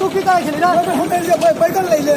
तू की करै छली रे? बैगन लै ले।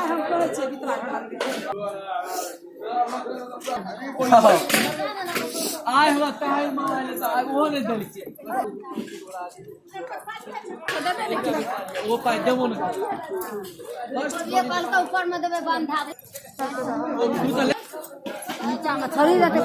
हम कहै छियै बितरा। आइ हमरा ताहि मारले तऽ आइ ओहो नहि देलकै। ओ पाइ देबो नहि। ये कहलकै ऊपर में देबै बंधा। तू तऽ नीचा में थोड़ी रहतै।